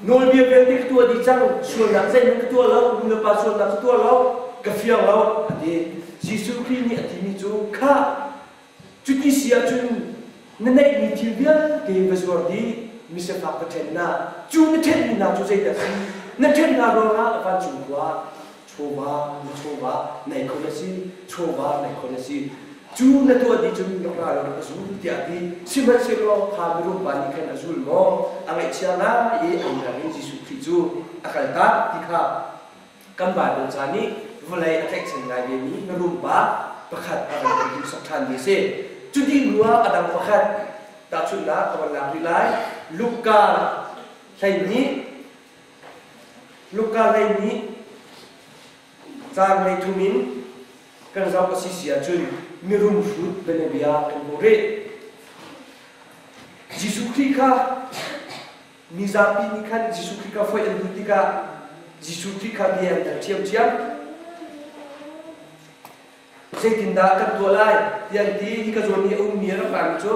Nawlbia vialte ka tuah dih cang, sualnak zeihmanh ka tuah lo, nu le pa sualnak ka tuah lo, ka fiang lo, a ti. Jesuh Khrih nih a timi cu, Khah, cuti si ahcun na neihmi thil vialte va zuar dih, misifak va ṭhen hna. Cu na ṭhenmi hna cu zeidah a si? Na ṭhen hna ruangah vancung khua chawva na chawva nei kho na si, chawva nei kho na si. Cu na tuah dih cun rak ra law rak ka zul tiah a ti. Sihmanhsehlaw kha mirum pa nih khan a zul maw? A ngaihchia ngai i a innang in Jesuh Khrih cu a kaltak ti kha kan Baibal ca nih vawlei a tlaihchan ngai vemi mirum pa pakhat a van kan duhsak ṭhanmi a si. Cu dih hnuah a dang pakhat tahchunhnak ka van lak rih lai. Luka 12 Luka 12 caang 33 in kan zoh a si si ahcun mirum hrut bianabia kan hmuh rih. Jesuh Khrih kha mizapi nih khan Jesuh Khrih kha foih an duh tikah Jesuh Khrih kha bia an hal ṭhiamṭhiam. Zeitindah kan tuah lai tiah an ti. Hi ka zawn i a ummi a rak rami cu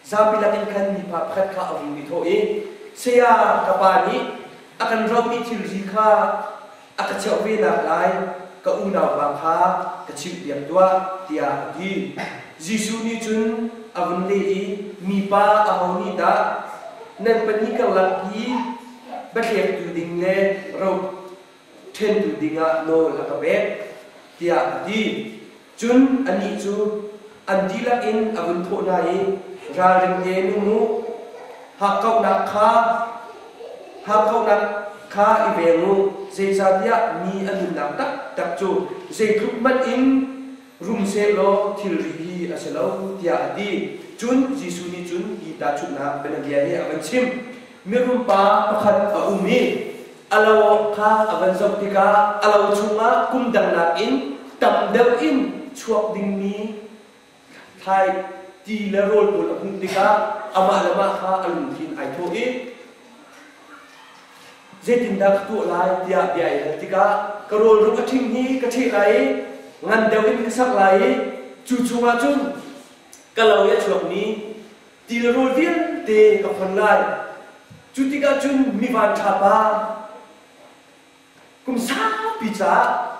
Zapi lakin khan mipa pakhat kha a vung i thawh i, Saya, ka pa nih a kan rohmi thilri kha a ka cheuh ve naklai ka unaupa kha ka chimhpiak tuah, tiah a ti. Jesuh nih cun a vun leh i, Mipa aho nih dah nan pahnih karlak hi biathlektu ding le ro ṭhentu dingah nawl a ka pek? tiah a ti. Cun anih cu an dihlak in a vun thawh hna i, Ralring tein um u. Hakkauhnak kha hakkauhnak kha i veng u, zeicahtiah mi a nunnak taktak cu zeitluk hmanh in rum sehlaw thilri hi a si lo, tiah a ti. Cun Jesuh nih cun hi tahchunhnak bianabia hi a van chim. Mirum pa pakhat a um i a lo kha a van zoh tikah a lo chungah kum dang nakin tam deuh in chuak dingmi thlai ti le rawl pawl a hmuh tikah amah le mah kha a lungthin ai thawh i zeitindah ka tuah lai tiah bia ai hal tikah ka rawl ruk a ṭhing hi ka ṭheh lai i ngan deuh in ka sak lai i cu chungah cun ka lo i a chuakmi ti le rawl vialte ka khon lai. Cu tikah cun mi vanṭha pa Kum saupi caah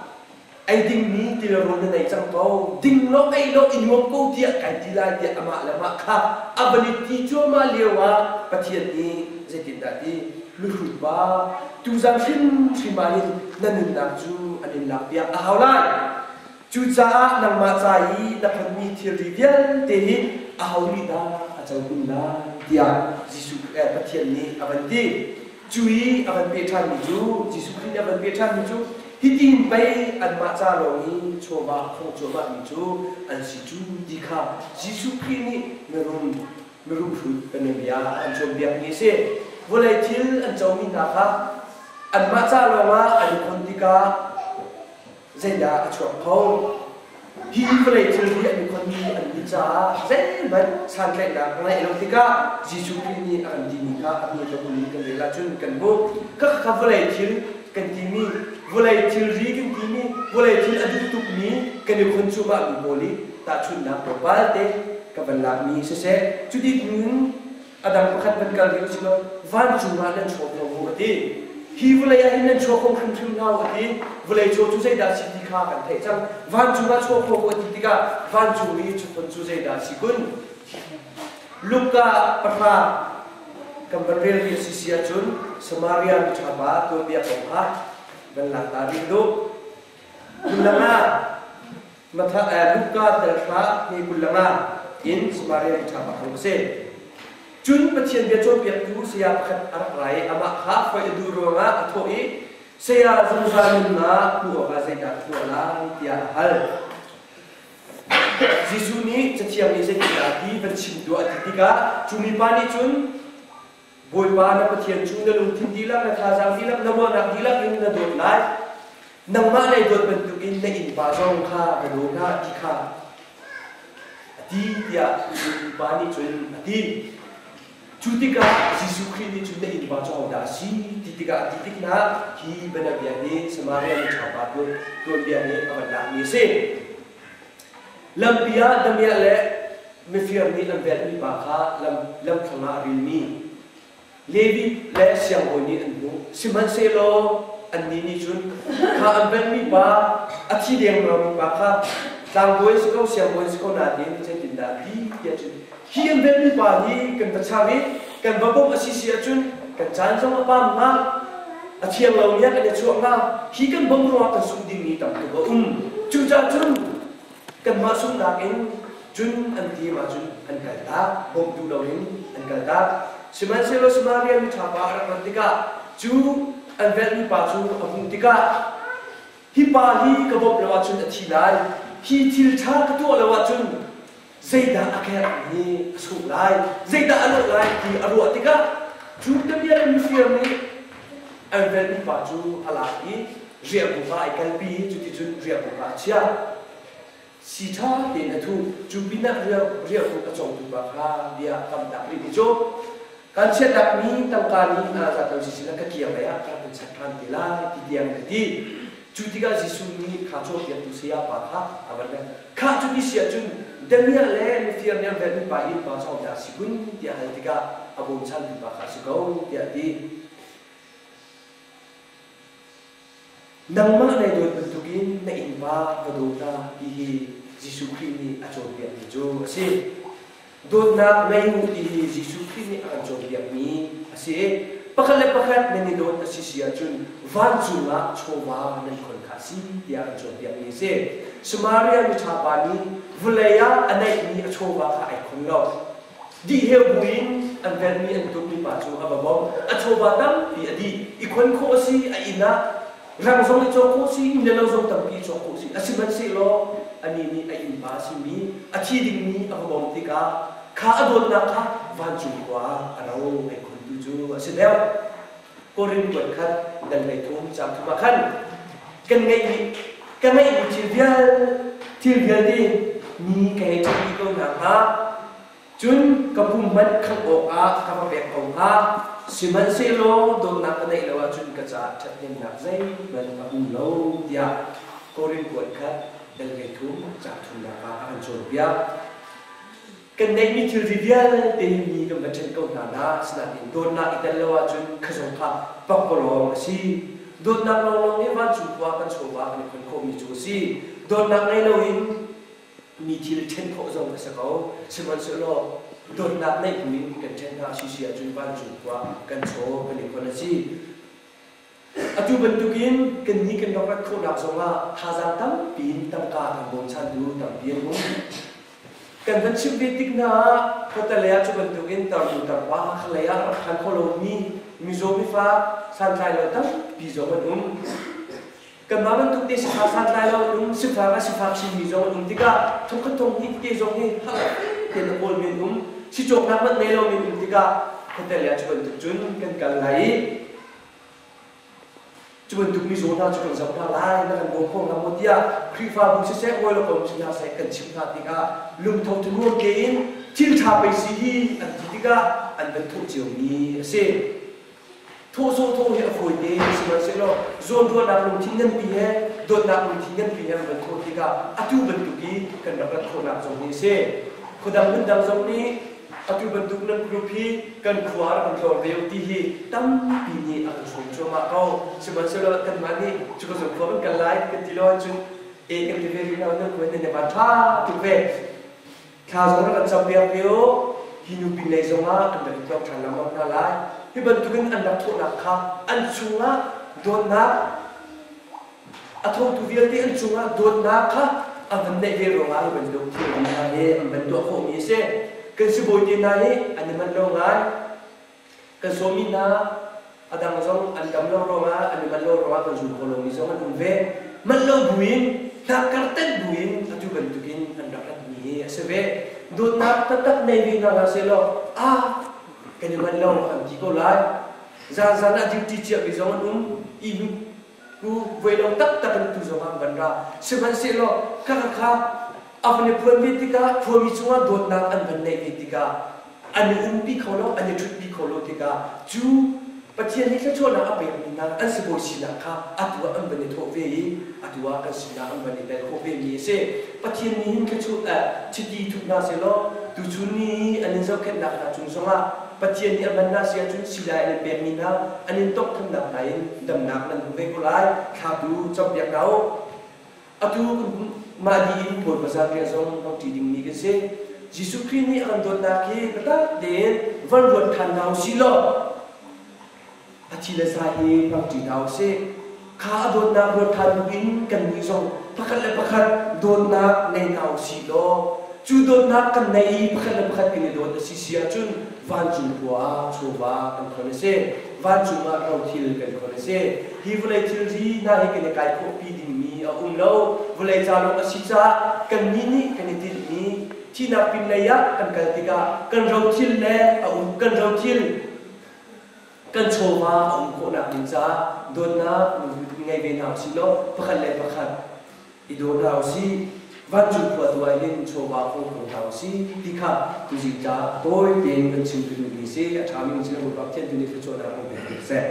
ei dingmi ti le rawl na nei cang ko. Ding law ei law i nuam ko tiah kai ti lai tiah amah le mah kha a van i ti cuahmah lio ah Pathian nih zeitindah ti mihrut pa tuzan hrimhrim ah hin na nunnak cu an in lakpiak a hau lai. Cucaah nangmah ca i na khonmi thilri vialte hi aho nih dah a co kun lai tiah Jesuh Pathian nih a van ti. Cu i a van peh ṭhanmi cu Jesuh Khrih nih a van peh ṭhanmi cu hitin pei anmah ca lawng i chawva a khong cuahmahmi cu an si cu ti kha Jesuh Khrih nih mirum mirum hrut bianabia an cawnpiakmi a si. Vawlei thil an comi hna kha anmah ca lawngah an i khon tikah zeidah a chuak kho? Hi vawlei thilri an khonmi an ni caah zeihmanh santlaihnak a ngeih lo tikah Jesuh Khrih nih a kan timi kha a hnu tlawm in kan rel ahcun kan hmuh. Khakha vawlei thil kan timi, vawlei thilri kan timi, vawlei thil a duh tukmi kan i khon cuahmahmi pawl i tahchunhnak tlawmpal te ka van lakmi siseh, cuti in a dang pakhat van kal rih usih law vancung ah nan chuak kho mu a ti. Hi vawlei ah hin nan chuak kho hrimhrim hna u a ti. Vawlei chaw cu zeidah a si ti kha kan theih cang. Vancung ah chuak kho mu a ti tikah vancung i chawkhon cu zeidah a si kun? Luka pahra kan van rel rih a si si ahcun Samaria miṭha pa tuanbia kong kha van lak ta rih duh. Phundang ah Luka dal hra hme 25 in Samaria miṭha pa kong a si. Cun Pathian bia cawnpiaktu saya pakhat a rak ra i amah kha foih a duh ruangah a thawh i, Saya zungzal nunnak hmuh awkah zeidah ka tuah lai tiah a hal. Jesuh nih Cathiang nih zeitindah ti van chim tuah a ti tikah cu mipa nih cun Bawipa na Pathian cu na lungthin dihlak, na thazaang dihlak, na ruahnak dihlak in na dawt lai. Nangmah lei dawt bantukin na innpa zong kha ka daw hna ti kha a ti tiah mipa nih cun a ti. Cu tikah Jesuh Khrih nih cun na innpa cu ahodah a si ti tikah a ti tik hna hi bianabia nih Samaria mi ṭhapa tuanbia nih a van lakmi a si. Lampi ah damiah le mifir nih an velhmi pa kha lamthlang ah a rilmi Levi le siangbawi nih an hmuh. Sihmanhsehlaw annih nih cun kha an velhmi pa a thi dengmangmi pa kha tlangbawi a si ko siangbawi a si ko nain zeitindah ti tiah cun hi an velhmi pa hi kan va chang i kan va bawmh a si si ahcun kan caan zong a pam hnga a thiang lo nih kan i chuah hnga hi kan bawmh ruangah kan sungh dingmi tam tuk a um. Cucaah cun kanmah sunghnak in cun an tim ahcun an kaltak bawmh duh loin an kaltak. Sihmanhsehlaw Samaria miṭha pa a rak rat tikah cu an velhmi pa cu a hmuh tikah hi pa hi ka bawmh lo ahcun a thi lai hi thil ṭha ka tuah lo ahcun zeidah a kherh hi a sungh lai zeidah a lawh lai ti a ruah tikah cu damiah le mifir nih an velhmi pa cu a lak i riahbuk ah ai kalpi i cuticun riahbuk ah a chiah. Si ṭha tein a thuh. Cu pinah riahbuk a cawngtu pa kha bia a kamtak rih mi cu kan chiahtakmi tangka nih aa zat lo sisila ka kir lei ah ka rak in chap ṭhan te lai ti tiang in a ti. Cu tikah Jesuh nih kha cawnpiaktu saya pa kha a van leh. Khah cu ti si ahcun damiah le mifir nih an velhmi pa inn pa cu ahodah a si kun tiah a hal tikah a bawmchantu pa kha a si ko tiah a ti. Nangmah nai dawt bantukin na innpa va daw hna ti hi Jesuh Khrih nih a cawnpiakmi cu a si. Dawtnak ngei u ti hi Jesuh Khrih nih a kan cawnpiakmi a si. Pakhat le pakhat nan i dawt a si si ahcun vancung ah chawva nan khon kha a si tiah a kan cawnpiakmi a si. Samaria miṭha pa nih vawlei ah a neihmi a chawva kha ai khon lo. Dih heu buin an velhmi an tukmi pa cu a va bawmh. A chawva tampi a dih. I khon khawh a si, a inn ah rang zong i cawk khawh a si, inn le lo zong tampi i cawk khawh a si. Asihmanhsehlaw anih nih a innpa a simi, a thi dingmi a va bawmh tikah kha a dawtnak kha vancung khua ah a ro ai khontu cu a si deuh. Korin kuat khat dal 13 caang thum ah khan kan ngeihmi ka ngeihmi thil vial thil vialte mi ka hei ṭhit dih ko hna hnga. Cun ka pum hmanh khangh awkah ka va pek ko hnga. Sihmanhsehlaw dawtnak ka neih lo ahcun ka caah ṭhathnemnak zeihmanh a um lo tiah Korin kuat khat dal 13 caang thumnak ah a kan cawnpiak. Kan neihmi thilri vialte hi mi kan va ṭhen ko hna na, asinain dawtnak i tel lo ahcun khazong kha pakpalawng a si. Dawtnak lawnglawng nih vancung khua kan chawva kan i khon khawhmi cu a si. Dawtnak ngei loin mi thil ṭhen khawh zong a si ko. Sihmanhsehlaw dawtnak neih buin kan ṭhen hna a si si ahcun vancung khua kan chaw kan i khon a si. Atu bantukin kannih kan rak rat khawhnak zongah thazaang tampi in tangka kan bawmchantu tampi an um. Kan van chimh ve tik hna ah khuatale ah cu bantukin tarnu tarpa khalei ah rak phan kho lomi mizaw mifa santlai lo tampi zong an um. Kanmah bantuk te sifak santlai lo an um, sifak ah sifak chinmi zong an um tikah thongkhat thong hnih te zong hi hal tein a kawlmi an um. Sicawknak hmanh nei lomi an um tikah khuatale ah cu bantuk cun kan kal lai i Cu bantuk mizaw hna cu kan zoh hna lai, na kan bawm kho hnga maw tiah Khrihfabu siseh, hawi le kom si hna seh kan chimh hna tikah lungtho thanuam tein thil ṭha pei si hi an ti tikah an van thawh ciomi a si. Thawh sawh thawh hi a fawi te, sihmanhsehlaw zawnruahnak lungthin nganpi he dawtnak lungthin nganpi he an van thawh tikah atu bantuk i kan rak rat khawhnak zong hi a si. Khuadang hmundang zong nih Atu bantuk nan group hi kan khua rak kan tlawng ve u ti hi tampi nih a kan hrawm cuahmah ko. Sihmanhsehlaw kanmah nih cu ka zong khua kan kal lai kan ti lo ahcun e kan ti ve rih lo nan khua nan i van ṭha tuk ve. Thla zong rak kan cam piak ve u. Hi nu pin lei zongah an rak i tlawng ṭhan lengmang hna lai. Hi bantukin an rak thawhnak kha an chungah dawtnak a thotu vialte an cungah dawtnak kha a van neih ve ruangah hi bantuk thil hna hi an van tuah khawhmi a si. Kan sibawi te hna hi an i manh lo ngai. Kan sawmi hna a dang zong an dam lo ruangah an i manh lo ruangah kan zul kho lomi zong an um ve. Manh lo buin hnakkar tenh buin atu bantukin an rak ratmi hi a si ve. Dawtnak taktak nei ve hna hlah sehlaw a kan i manh lo an ti ko lai. Zan zan ah duty ciahmi zong an um. I ku voi lo taktak in tu zong ah an van ra. Sihmanhsehlaw kha kha a van i phuan ve tikah khuami cungah dawtnak an van neih ve tikah an i umpi kho lo, an i ṭhutpi kho lo tikah cu Pathian nih thluachuahnak a pekmi hna an sibawi sinak kha atu ah an van i thawh ve i atu ah kan sinah an van i tel khawh vemi a si. Pathian nih hin thluachuah chiti thup hna sehlaw tuchun ni an in zohkhenhnak hna cung zongah Pathian nih a hman hna si ahcun silai an in pekmi hna an in tawnghthamnak hna in damnak nan hmu ve ko lai. Thla tu campiak hna u. Atu mah dih in Bawipa zanriah zong hmang ṭi dingmi kan si. Jesuh Khrih nih a kan dawtnak hi biatak tein van ruat ṭhan hna u sih law a thi le sa hi hmang ṭi hna u sih. Kha a dawtnak ruat ṭhan buin kannih zong pakhat le pakhat dawtnak nei hna u sih law cu dawtnak kan neih i pakhat le pakhat kan i dawt a si si ahcun vancung khua ah chawva kan khon a si. Vancung ah rothil kan khon a si. Hi vawlei thilri hna hi kan i kai khawhpi dingmi a um lo. Vawlei ca lawng a si caah kannih nih kan i tinhmi thihnak pinlei ah kan kal tikah kan rothil le a um kan rothil kan chawva a um khawhnak ding caah dawtnak ngei ve hna usih law pakhat le pakhat i daw hna usih. Vancung khua tu ah hin chawva kho ko hna usih ti kha tuzing ca tawi tein kan chim ka duhmi si. A ṭhami in sin Bawipa Pathian tu nih thluachuahnak kan pek ko seh.